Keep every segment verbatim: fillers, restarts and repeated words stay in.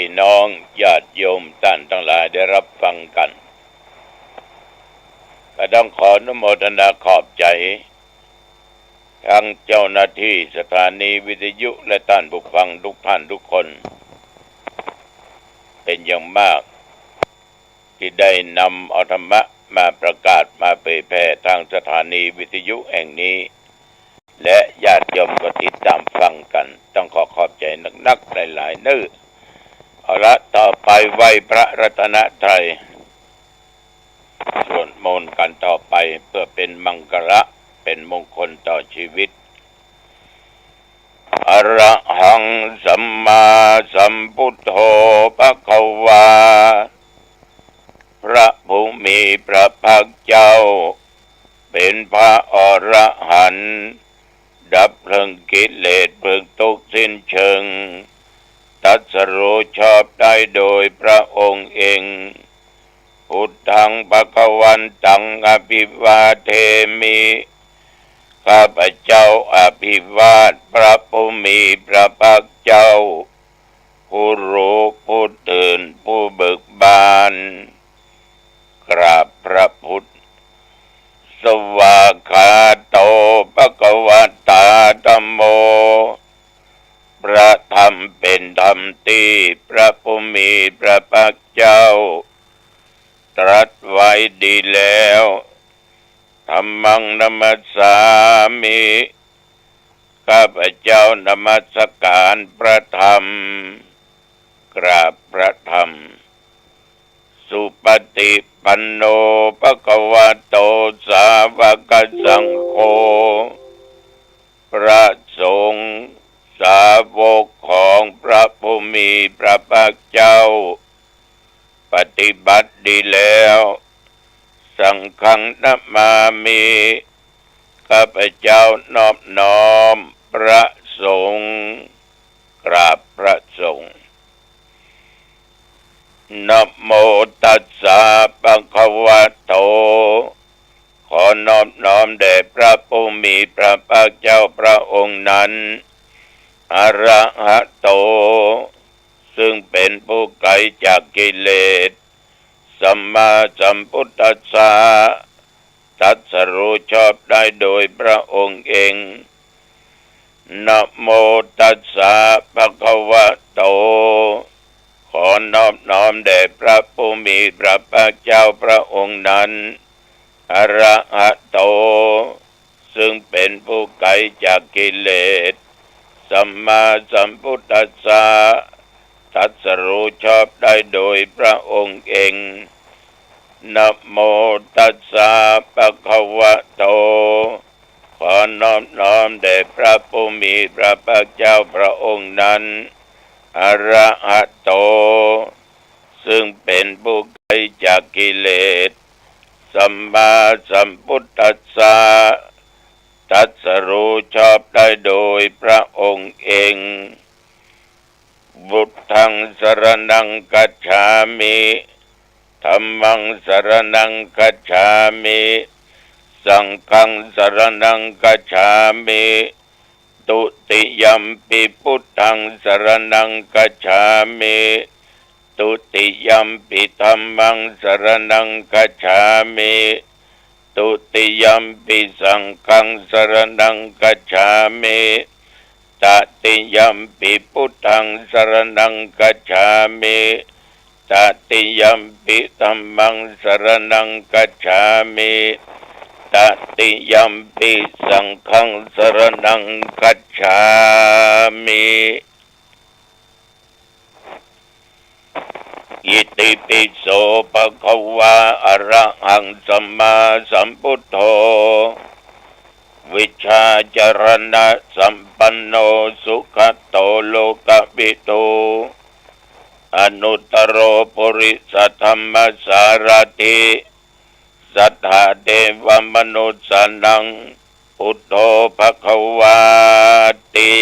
พี่น้องญาติโยมต้านตังหลายได้ฮับฟังกั๋น ก็ต้องขออนุโมทนาขอบใจ๋ ตังเจ้าหน้าตี้สถานีวิทยุและต้านผู้ฟังกู้ต้านกู้คน เป๋นอย่างมาก ตี้ได้นำเอาธรรมะมาประกาศมาเผยแผ่ตางสถานีวิทยุแห่งนี้ และญาติโยมก็ติดต๋ามฟังกั๋น ต้องขอขอบใจ๋นักๆ หลายๆ เน้อ เอาละ ต่อไปไหว้พระรัตนตรัย สวดมนต์กั๋นต่อไปเปื้อเป๋นมังคละ เป๋นมงคลต่อจีวิต อะระหังสัมมาสัมพุทโธภะคะวา พระผู้มีพระภาคเจ้า เป๋นพระอรหันต์ ดับเถิงกิเลสเปิงตุ๊กข์สิ้นเชิง ตรัสฮู้ชอบได้โดยพระองค์เอง พุทธังภะคะวันตังอะภิวาเทมิ ข้าพเจ้าอภิวาทพระผู้มีพระภาคเจ้า ผู้ฮู้ผู้ตื่นผู้เบิกบาน กราบพระพุทธ สวากขาโตภะคะวะตาธัมโม พระธรรมเป๋นธรรมตี้พระผู้มีพระภาคเจ้า ตรัสไว้ดีแล้ว ธัมมังนะมัสสามิ ข้าพเจ้านมัสก๋านพระธรรม กราบพระธรรม สุปฏิปันโนภะคะวะโตสาวกสังโฆ พระสงฆ์สาวกของพระผู้มีพระภาคเจ้า ปฏิบัติดีแล้ว สังฆังนะมามิ ข้าพเจ้านอบน้อมพระสงฆ์ กราบพระสงฆ์ นะโมตัสสะภะคะวะโต ขอนอบน้อมแด่พระผู้มีพระภาคเจ้าพระองค์นั้น อะระหะโต ซึ่งเป๋นผู้ไกลจากกิเลส สัมมาสัมพุทธัสสะ ตรัสฮู้ชอบได้โดยพระองค์เอง นะโมตัสสะภะคะวะโต ขอนอบน้อมแด่พระผู้มีพระภาคเจ้าพระองค์นั้น อะระหะโต ซึ่งเป๋นผู้ไกลจากกิเลส สัมมาสัมพุทธัสสะ ตรัสฮู้ชอบได้โดยพระองค์เอง นะโมตัสสะภะคะวะโต ขอนอบน้อมแด่พระผู้มีพระภาคเจ้าพระองค์นั้น อะระหะโต ซึ่งเป๋นผู้ไกลจากกิเลส สัมมาสัมพุทธัสสะ ตรัสฮู้ชอบได้โดยพระองค์เอง บุตถังสรณังคัจฉามิ ธัมมังสรณังคัจฉามิ สังฆังสรณังคัจฉามิ ตุติยัมปิพุทธังสรณังคัจฉามิ ตุติยัมปิธัมมังสรณังคัจฉามิ ตุติยัมปิสังฆังสรณังคัจฉามิ ตติยัมปิพุทธังสรณังคัจฉามิ ตติยัมปิธัมมังสรณังคัจฉามิ ตติยัมปิสังฆังสรณังคัจฉามิ อิติปิโสภะคะวา อะระหังสัมมาสัมพุทโธ วิชชาจรณะสัมปันโน สุขะโตโลกะวิทู อนุตตโรปุริสธัมมสารถิ สัทธาเทวมนุสสานัง พุทโธภะคะวาติ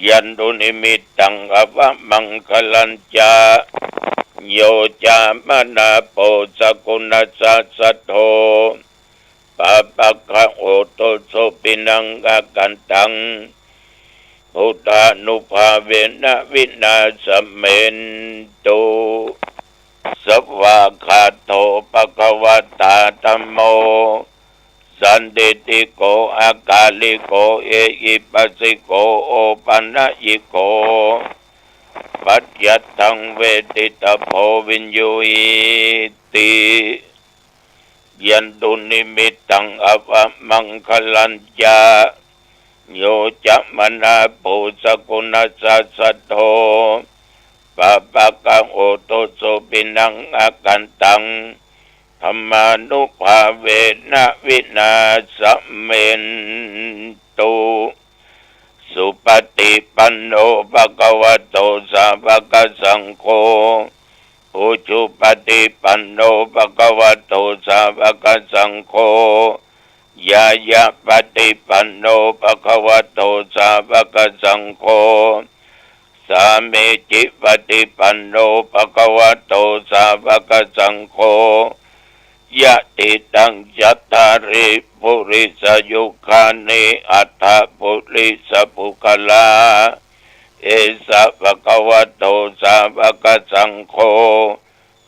ยันตุนิมิตตัง อวะมังคะลัญจะ โย จามะนาโป สะกุณัสสะ สัทโธ ปาปะกะโห ตุ สุปิณัง อาคันตัง Buddhānubhāvena vināsamentu. Svākkhāto bhagavatā dhammo, sandiṭṭhiko akāliko ehipassiko opanayiko paccattaṃ veditabbo viññūhīti. Yandunnimittaṃ avamaṅgalañca, yo cāmanāpo sakuṇassa saddo, pāpaggaho dussupinaṃ akantaṃ, dhammānubhāvena vināsamentu. Supaṭipanno bhagavato sāvakasaṅgho, ujupaṭipanno bhagavato sāvakasaṅgho, ñāyapaṭipanno bhagavato sāvakasaṅgho, sāmīcipaṭipanno bhagavato sāvakasaṅgho, yadidaṃ cattāri purisayugāni aṭṭha purisapuggalā, esa bhagavato sāvakasaṅgho,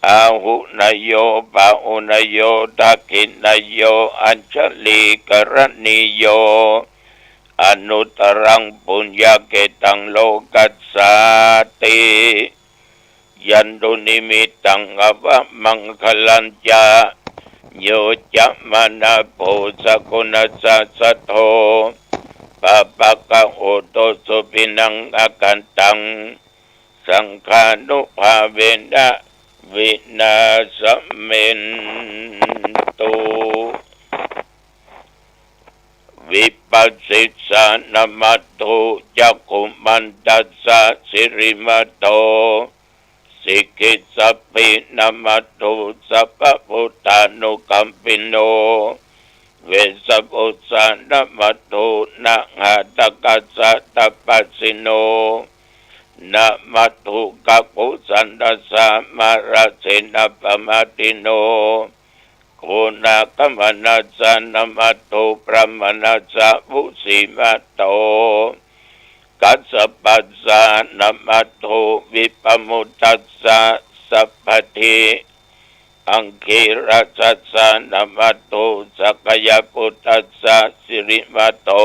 āhuneyyo pāhuneyyo dakkhiṇeyyo añjalikaraṇīyo, anuttaraṃ puññakkhettaṃ lokassāti. Yandunnimittaṃ avamaṅgalañca, yo cāmanāpo sakuṇassa saddo, pāpaggaho dussupinaṃ akantaṃ, saṅghānubhāvena vināsamentu. Vipassissānamatthu cakkhumantassa sirīmato, sikhissāpi namatthu sabbabuddhānukampino, vessabhussānamatthu ñātakassa tapassino, namatthu kakusandassa mārasenāpamaddino, gonāgamanassa namatthu brāhmaṇassa vusīmato, kassapassa namatthu vippamuttassa sabbadhi, aṅgīrasassa namatthu sakyaputtassa sirīmato,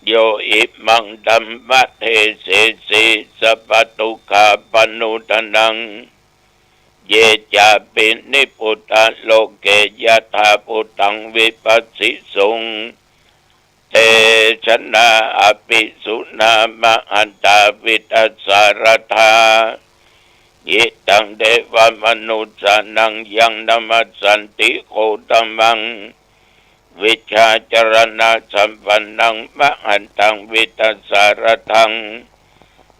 yo imaṃ dhammadesesi sabbadukkhāpanūdanaṃ, ye cāpi nibbutā loke yathābhūtaṃ vipassisuṃ, te janā apisuṇā mahantā vītasāradā, hitaṃ devamanussānaṃ yaṃ namassanti gotamaṃ, vijjācaraṇasampannaṃ mahantaṃ vītasāradaṃ,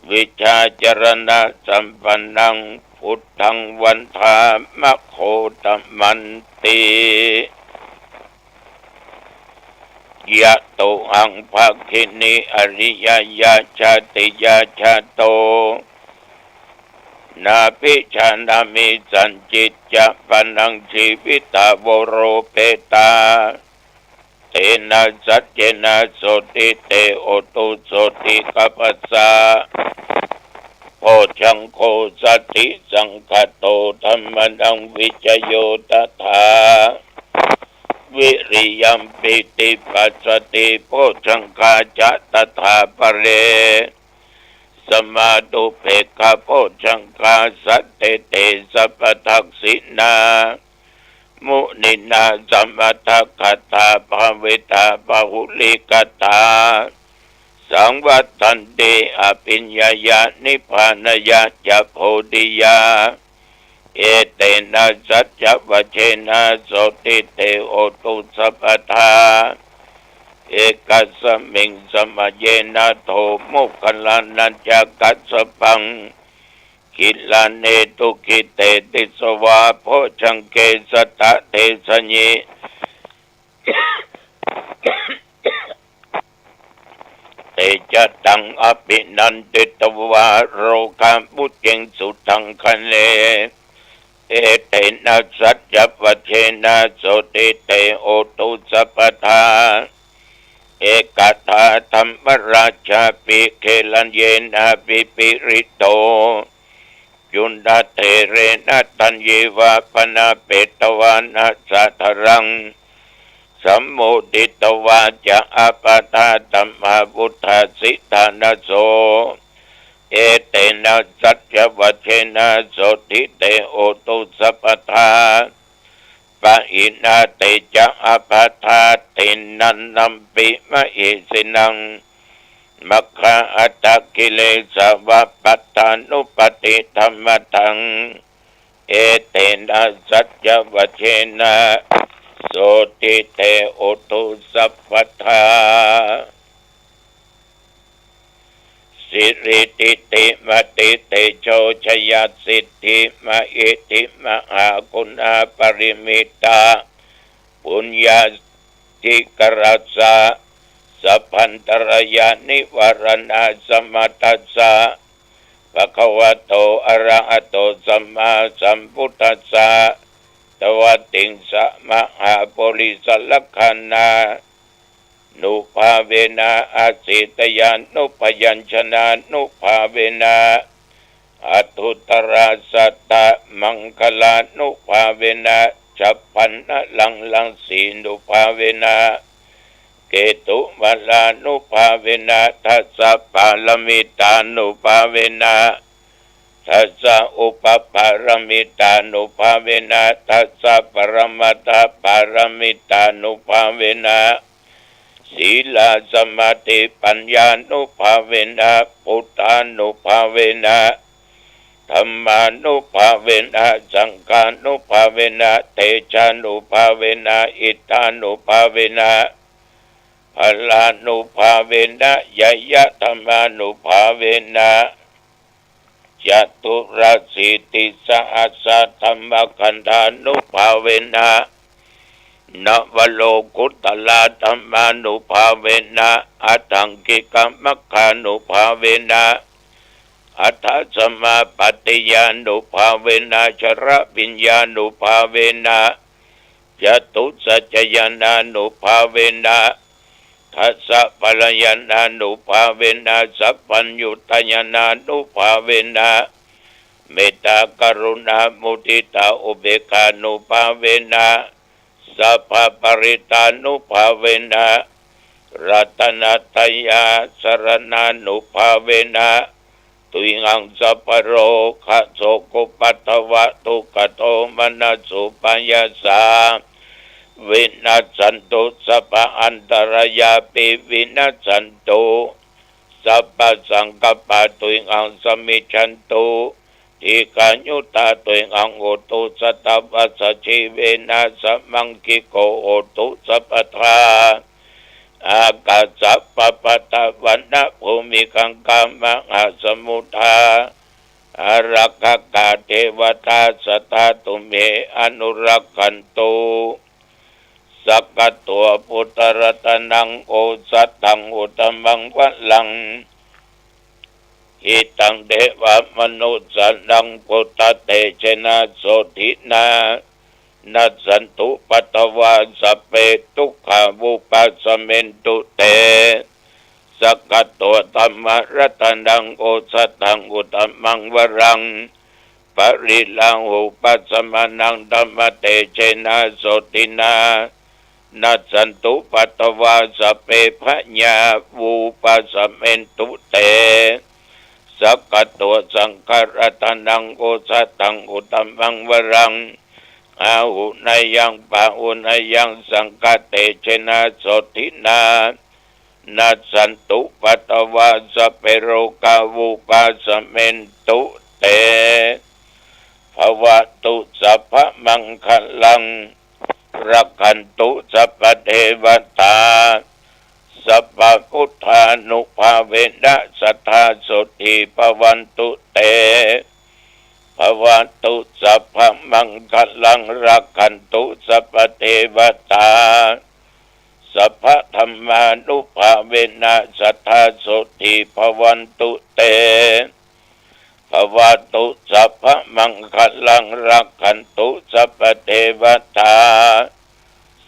vijjācaraṇasampannaṃ buddhaṃ vandāma gotamanti. Yatohaṃ bhagini ariyāya jātiyā jāto, nābhijānāmi sañcicca pāṇaṃ jīvitā voropetā, tena saccena sotthi te hotu sotthigabbhassa. Bojjhaṅgo satisaṅkhāto dhammānaṃ vicayo tathā, viriyampītipassaddhi bojjhaṅgā ca tathāpare, samādhupekkhabojjhaṅgā sattete sabbadassinā, muninā sammadakkhātā bhāvitā bahulīkatā, saṃvattanti abhiññāya nibbānāya ca bodhiyā, etena saccavajjena sotthi te hotu sabbadā. Ekasmiṃ samaye nātho moggallānañca kassapaṃ, gilāne dukkhite disvā bojjhaṅge satta desayi, te ca taṃ abhinanditvā rogā mucciṃsu taṅkhaṇe. Etena saccavajjena sotthi te hotu sabbadā. Ekadā dhammarājāpi gelaññenābhipīḷito, cundattherena taññeva bhaṇāpetvāna sādaraṃ. Sammoditvā ca ābādhā tamhā vuṭṭhāsi ṭhānaso. Etena saccavajjena sotthi te hotu sabbadā. Pahīnā te ca ābādhā tiṇṇannampi mahesinaṃ. Maggā aṭṭhakilesā va pattānuppattidhammataṃ. Etena saccavajjena sotthi te hotu sabbadā. Siridhitimatitejojayasiddhi mahiddhimahāguṇāparimitapuññādhikārassa sabbantarāyanivāraṇasamatthassa bhagavato arahato sammāsambuddhassa dvattiṃsamahāpurisalakkhaṇānubhāvena asītyānubyañjanānubhāvena aṭṭhuttarasatamaṅgalānubhāvena chabbaṇṇaraṃ raṃsīnubhāvena ketumalanubhāvena dasapāramitānubhāvena dasaupapāramitānubhāvena dasaparamatthapāramitānubhāvena sīlasamādhipaññānubhāvena buddhānubhāvena dhammānubhāvena saṅghānubhāvena tejānubhāvena iddhānubhāvena balānubhāvena ñeyyadhammānubhāvena caturāsītisahassadhammakkhandhānubhāvena navalokuttaradhammānubhāvena aṭṭhaṅgikamaggānubhāvena aṭṭhasamāpattiyānubhāvena chaḷabhiññānubhāvena catusaccañāṇānubhāvena dasabalañāṇānubhāvena sabbaññutañāṇānubhāvena mettākaruṇāmuditāupekkhānubhāvena sabbaparittānubhāvena ratanattayasaraṇānubhāvena tuyhaṃ sabbarogasokupaddavadukkhadomanassupāyāsā vinassantu sabbaantarāyāpi vinassantu sabbasaṅkappā tuyhaṃ samijjhantu dīghāyutā tuyhaṃ hotu satavassajīvena samaṅgiko hotu sabbadā. Ākāsapabbatavanabhūmigaṅgāmahāsamuddā ārakkhakā devatā sadā tumhe anurakkhantu. Sakkatvā buddharatanaṃ osathaṃ uttamaṃ varaṃ hitaṃ devamanussānaṃ buddhatejena sotthinā nassantupaddavā sabbe dukkhā vūpasamentu te. Sakkatvā dhammaratanaṃ osathaṃ uttamaṃ varaṃ pariḷāhūpasamanaṃ dhammatejena sotthinā nassantupaddavā sabbe bhayā vūpasamentu te. Sakkatvā saṅgharatanaṃ osathaṃ uttamaṃ varaṃ āhuneyyaṃ pāhuneyyaṃ saṅghatejena sotthinā nassantupaddavā sabbe rogā vūpasamentu te. Bhavatu sabbamaṅgalaṃ rakkhantu sabbadevatā sabbabuddhānubhāvena sadā sotthī bhavantu te. Bhavatu sabbamaṅgalaṃ rakkhantu sabbadevatā sabbadhammānubhāvena sadā sotthī bhavantu te. ภะวะตุ สัพพะมังคะลัง รักขันตุ สัพพะเทวะตา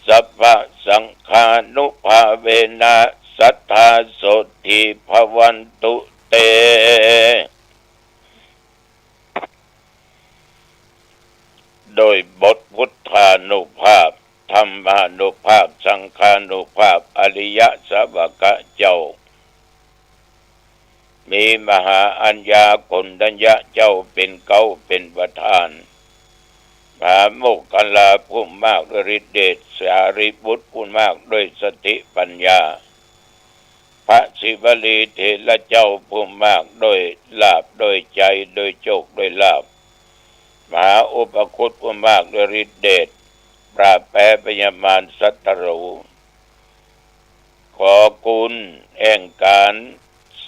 สัพพะสังฆานุภาเวนะ สัทธาโสตถีภะวันตุเต โดยบทพุทธานุภาพ ธัมมานุภาพ สังฆานุภาพ อริยสาวกะเจ้า มีมหาอัญญาโกณฑัญญะเจ้าเป๋นเก๊าเป๋นประธาน มหาโมคคัลลาผู้มากด้วยฤทธิ์เดช สารีบุตรผู้มากด้วยสติปัญญา พระศิวลีเถระเจ้าผู้มากด้วยลาภด้วยชัย ด้วยโชคด้วยลาภ มหาอุปคุตผู้มากด้วยฤทธิ์เดช ปราบแป๊พญามารศัตรู ขอคุณแห่งการ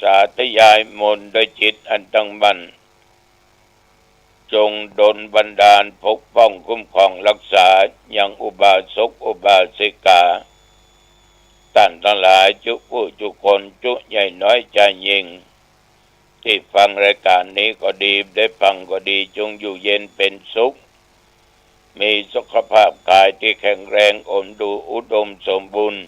สาธยายมนต์ด้วยจิตอันตั้งมั่น จงดลบันดาลปกป้องคุ้มครองรักษายังอุบาสกอุบาสิกา ต้านตังหลายจุผู้จุคน จุใหญ่น้อยจายญิง ตี้ฟังรายก๋านนี้ก็ดี ได้ฟังก็ดี จงอยู่เย็นเป๋นสุข มีสุขภาพกายตี้แข็งแรง อมดูอุดมสมบูรณ์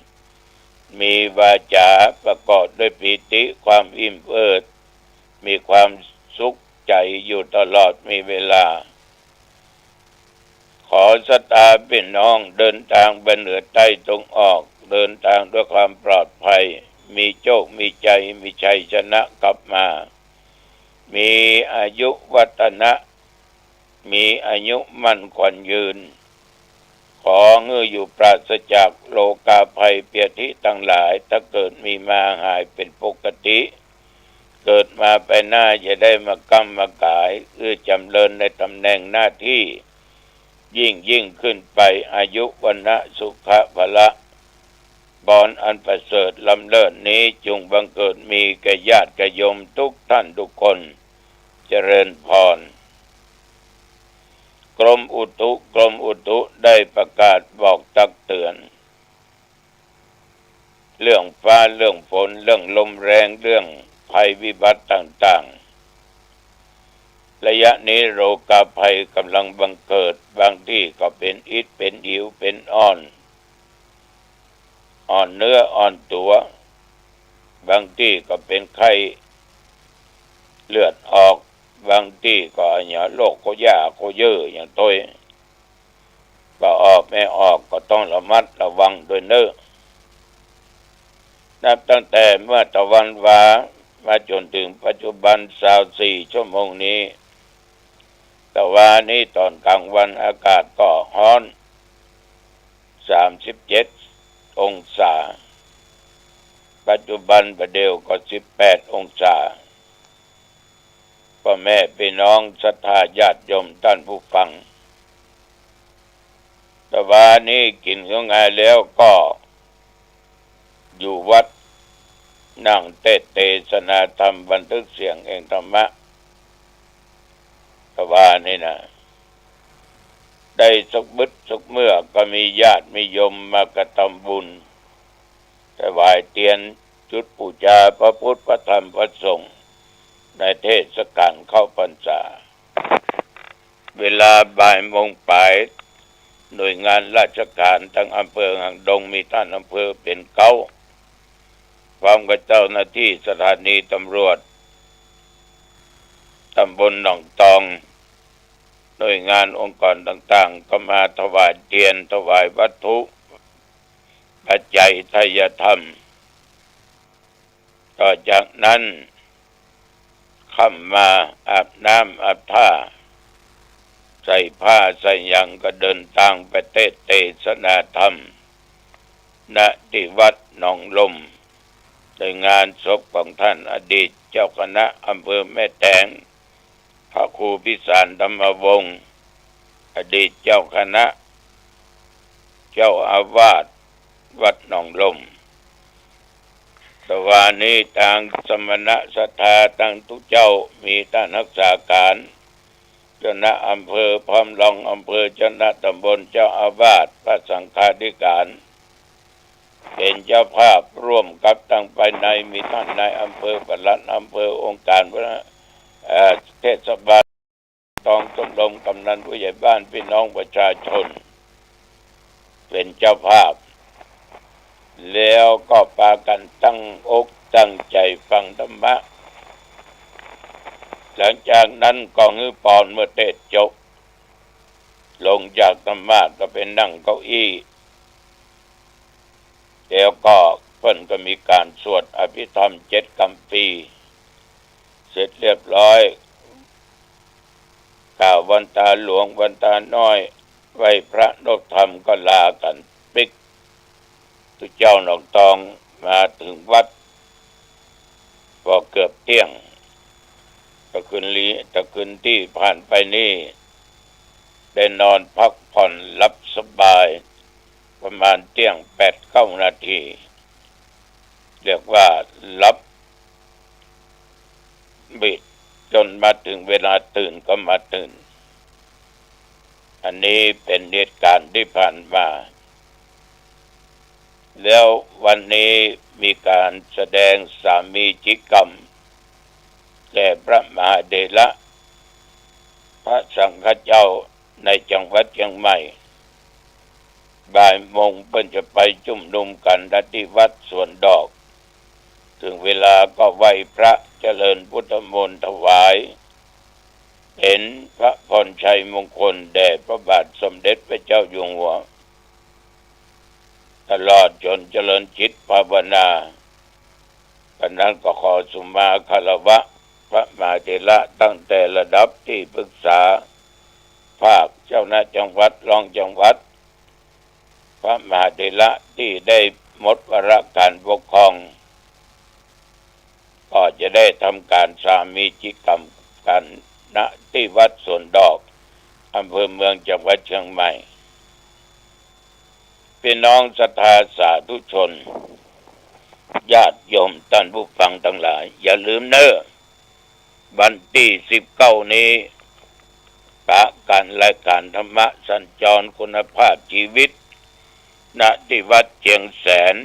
มีวาจาประกอบด้วยปีติ ความอิ่มเอิบ มีความสุขใจ๋อยู่ตลอดมีเวลา ขอศรัทธาปี้น้องเดินตางไปเหนือใต้ตะวันออก เดินตางด้วยความปลอดภัย มีโชค มีชัย มีชัยชนะกลับมา มีอายุวัฒนะ มีอายุมั่นขวัญยืน ขอหื้ออยู่ปราศจากโรคาภัยเปียธิตังหลาย ถ้าเกิดมีมาหายเป๋นปกติ เกิดมาไปหน้าอย่าได้มาก้ำมาก๋าย หื้อจ๋ำเริญในต๋ำแหน่งหน้าตี้ ยิ่งยิ่งขึ้นไป อายุ วรรณะ สุขะ พละ บอนอันประเสริฐล้ำเลิศนี้ จงบังเกิดมีแก่ญาติแก่โยมทุกท่านทุกคน เจริญพร กรมอุตุ กรมอุตุได้ประกาศบอกตักเตือน เรื่องฟ้า เรื่องฝน เรื่องลมแรง เรื่องภัยวิบัติต่างๆ ระยะนี้โรคาภัยกำลังบังเกิด บางตี้ก็เป๋นอิฐ เป๋นหิว เป๋นอ่อน อ่อนเนื้ออ่อนตั๋ว บางตี้ก็เป๋นไข้เลือดออก บางตี้ก็อะหยังโรคโคย่าโคเย้อหยังตวย ป้อออกแม่ออกก็ต้องระมัดระวังด้วยเน่อ นับตั้งแต่เมื่อตะวันวามาจ๋นเถิงปัจจุบัน ซาวสี่ชั่วโมงนี้ ตะวานี้ต๋อนก๋างวันอากาศก็ฮ้อน สามสิบเจ็ดองศา ปัจจุบันบ่าเดี่ยวก็สิบแปดองศา ป้อแม่ปี้น้องศรัทธาญาติโยมต้านผู้ฟัง ตะวานี้กิ๋นข้าวงายแล้วก็อยู่วัด นั่งเตสน์เตสนาธรรม บันทึกเสียงแห่งธรรมะ ตะวานี้นะ ได้สักบึดสักเมื่อก็มีญาติมีโยมมากระทำบุญ ถวายเตียน จุดปู๋จาพระพุทธพระธรรมพระสงฆ์ ในเทศกาลเข้าพรรษา เวลาบ่ายโมงป๋าย หน่วยงานราชการตังอำเภอหางดง มีต้านอำเภอเป๋นเก๊า พร้อมกับเจ้าหน้าตี้สถานีตำรวจตำบลหนองตอง หน่วยงานองค์กรต่างๆ ก็มาถวายเตียน ถวายวัตถุปัจจัยไทยธรรม ต่อจากนั้น ค่ำมาอาบน้ำอาบท่า ใส่ผ้าใส่หยังก็เดินตางไปเตสน์เตสนาธรรม ณ ตี้วัดหนองลม ในงานศพของท่านอดีตเจ้าคณะอำเภอแม่แตง พระครูพิสารธรรมวงศ์ อดีตเจ้าคณะ เจ้าอาวาสวัดหนองลม ตะวานี้ตางสมณะศรัทธาตังทุกเจ้า มีต้านฮักษาก๋าน เจ้าคณะอำเภอ พร้อมรองอำเภอ เจ้าคณะตำบล เจ้าอาวาส พระสังฆาธิการ เป๋นเจ้าภาพ ร่วมกับตังภายใน มีต้านนายอำเภอ ปลัดอำเภอ องค์การบริหาร เอ่อ เทศบาลตอง ชมรมกำนันผู้ใหญ่บ้าน พี่น้องประชาชน เป๋นเจ้าภาพ แล้วก็ปากั๋นตั้งอกตั้งใจ๋ฟังธรรมะ หลังจากนั้นก็หื้อปอนเมื่อเทศน์จบ ลงจากธรรมาสน์ก็ไปนั่งเก้าอี้ แล้วก็เปิ้นก็มีก๋านสวดอภิธรรมเจ็ดคำภีร์ เสร็จเรียบร้อย กล่าววันตาหลวงวันตาน้อย ไหว้พระนบธรรมก็ลากั๋นปิ๊ก ตุ๊เจ้านอกตองมาเถิงวัด ก็เกือบเตี้ยง ตะคืนลี ตะคืนตี้ผ่านไปนี้ ได้นอนพักผ่อนหลับสบาย ประมาณเตี้ยงแปดเก้านาที เรียกว่าหลับบิด จ๋นมาเถิงเวลาตื่นก็มาตื่น อันนี้เป๋นเหตุก๋ารณ์ตี้ผ่านมา แล้ววันนี้มีก๋านแสดงสามีจิกรรม แก่พระมหาเถระ พระสังฆเจ้าในจังหวัดเจียงใหม่ บ่ายโมงเปิ้นจะไปจุมนุมกั๋น ณ ตี้วัดสวนดอก เถิงเวลาก็ไหว้พระเจริญพุทธมนต์ถวาย เป๋นพระพรชัยมงคลแด่พระบาทสมเด็จพระเจ้าอยู่หัว ตลอดจ๋นเจริญจิตภาวนา อันนั้นก็ขอสุมาคารวะพระมหาเถระตั้งแต่ระดับตี้ปรึกษาภาค เจ้าคณะจังหวัด รองจังหวัด พระมหาเถระตี้ได้หมดวาระก๋านปกครอง ก็จะได้ทำก๋านสามีจิกรรมกั๋น ณ ตี้วัดสวนดอก อำเภอเมือง จังหวัดเจียงใหม่ พี่น้องศรัทธาสาธุชน ญาติโยมต้านผู้ฟังตังหลาย อย่าลืมเน่อ วันตี้สิบเก้านี้ ปะกั๋นรายก๋านธรรมะสัญจรคุณภาพชีวิต ณ ตี้วัดเจียงแสน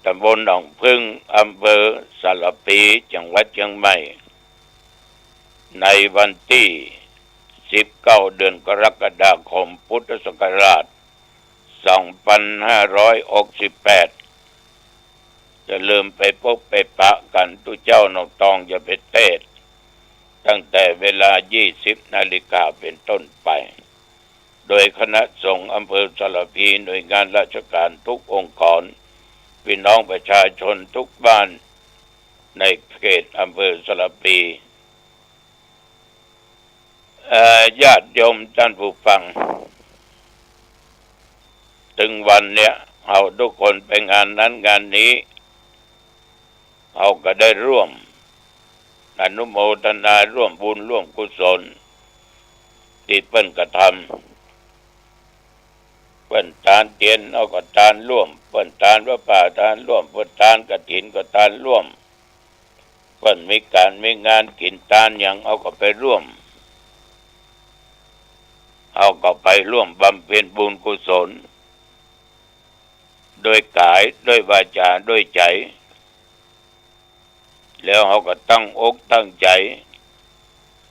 ตำบลหนองผึ้ง อำเภอสารภี จังหวัดเจียงใหม่ ในวันตี้สิบเก้า เดือนกรกฎาคม พุทธศักราชสองพันห้าร้อยหกสิบแปด อย่าลืมไปปบไปปะกั๋น ตุ๊เจ้านอกตองจะไปเตสน์ ตั้งแต่เวลายี่สิบนาฬิกาเป๋นต้นไป โดยคณะสงฆ์อำเภอสารภี หน่วยงานราชก๋านทุกองค์กร พี่น้องประชาชนทุกบ้านในเขตอำเภอสารภี เอ่อ ญาติโยมต้านผู้ฟัง ตึงวันเนี้ย เฮาทุกคนไปงานนั้นงานนี้ เฮาก็ได้ร่วมอนุโมทนาร่วมบุญร่วมกุศลตี้เปิ้นกระทำ เปิ้นตานเตียน เฮาก็ตานร่วม เปิ้นตานผ้าป่าตานร่วม เปิ้นตานกฐินก็ตานร่วม เปิ้นมีก๋านมีงานกิ๋นตานหยัง เฮาก็ไปร่วม เฮาก็ไปร่วมบำเพ็ญบุญกุศล โดยก๋าย โดยวาจา โดยใจ๋ แล้วเฮาก็ตั้งอกตั้งใจ๋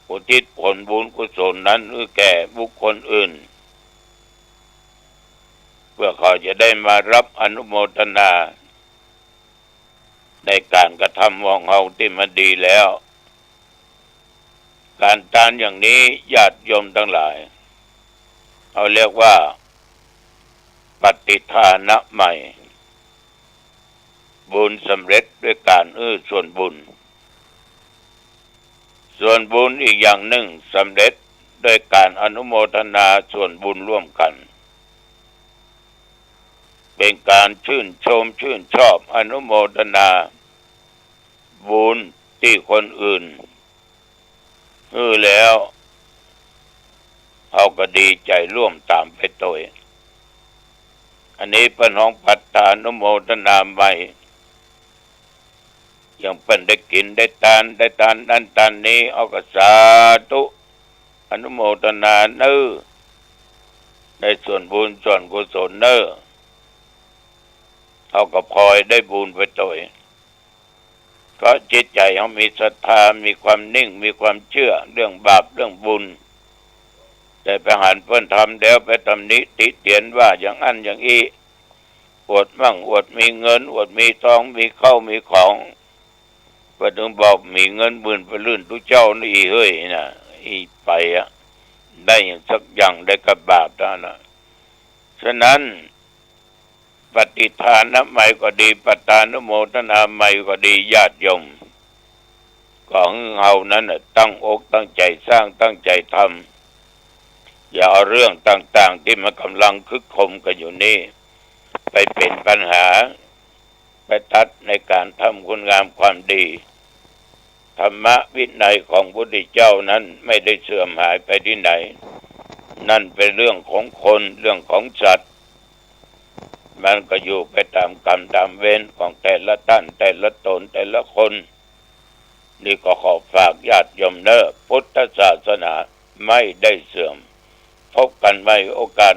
อุทิศผลบุญกุศลนั้นหื้อแก่บุคคลอื่น เพื่อเขาจะได้มาฮับอนุโมทนา ในก๋านกระทำของเฮาตี้มันดีแล้ว ก๋านตานอย่างนี้ญาติโยมตังหลาย เฮาเรียกว่า ปัตติทานะใหม่ บุญสำเร็จด้วยก๋านอื้อส่วนบุญ ส่วนบุญอีกอย่างนึ่งสำเร็จด้วยก๋านอนุโมทนาส่วนบุญร่วมกั๋น เป๋นก๋านชื่นชมชื่นชอบอนุโมทนาบุญตี้คนอื่น หื้อแล้ว เฮาก็ดีใจ๋ร่วมต๋ามไปตวย อันนี้เปิ้นฮ้องปัตตานุโมทนาใหม่ อย่างเปิ้นได้กิ๋นได้ตาน ได้ตานนั้นตานนี้ เฮาก็สาธุ อนุโมทนาเน่อ ในส่วนบุญส่วนกุศลเน่อ เฮาก็พลอยได้บุญไปตวย เพราะจิตใจ๋เฮามีศรัทธา มีความนิ่ง มีความเจื้อเรื่องบาปเรื่องบุญ แต่ไปหันเปิ้นทำแล้วไปตำหนิติเตียนว่าอย่างอั้นอย่างอี้ อวดมั่งอวดมีเงิน อวดมีตอง มีข้าวมีของ เปิ้นจึงบอก "มีเงินหมื่นไปลื่นตุ๊เจ้านะ อี่เฮ้ย" นะ อี่ไปอะ ได้อย่างสักอย่างได้กับบาปเต้านั้นนะ ฉะนั้น ปฏิทานะใหม่ก็ดี ปาตานุโมทนาใหม่ก็ดี ญาติโยม ก็หื้อเฮานั้นน่ะตั้งอกตั้งใจ๋สร้าง ตั้งใจ๋ทำ อย่าเอาเรื่องต่างๆ ตี้มันก่ำลังคึกโครมกั๋นอยู่นี้ ไปเป๋นปัญหา ไปตัดในก๋านทำคุณงามความดี ธรรมวินัยของพระพุทธเจ้านั้นไม่ได้เสื่อมหายไปตี้ไหน นั่นเป๋นเรื่องของคน เรื่องของสัตว์ มันก็อยู่ไปต๋ามกรรมต๋ามเวรของแต่ละต้าน แต่ละต๋น แต่ละคน นี่ก็ขอฝากญาติโยมเน่อ พุทธศาสนาไม่ได้เสื่อม พบกั๋นใหม่โอกาส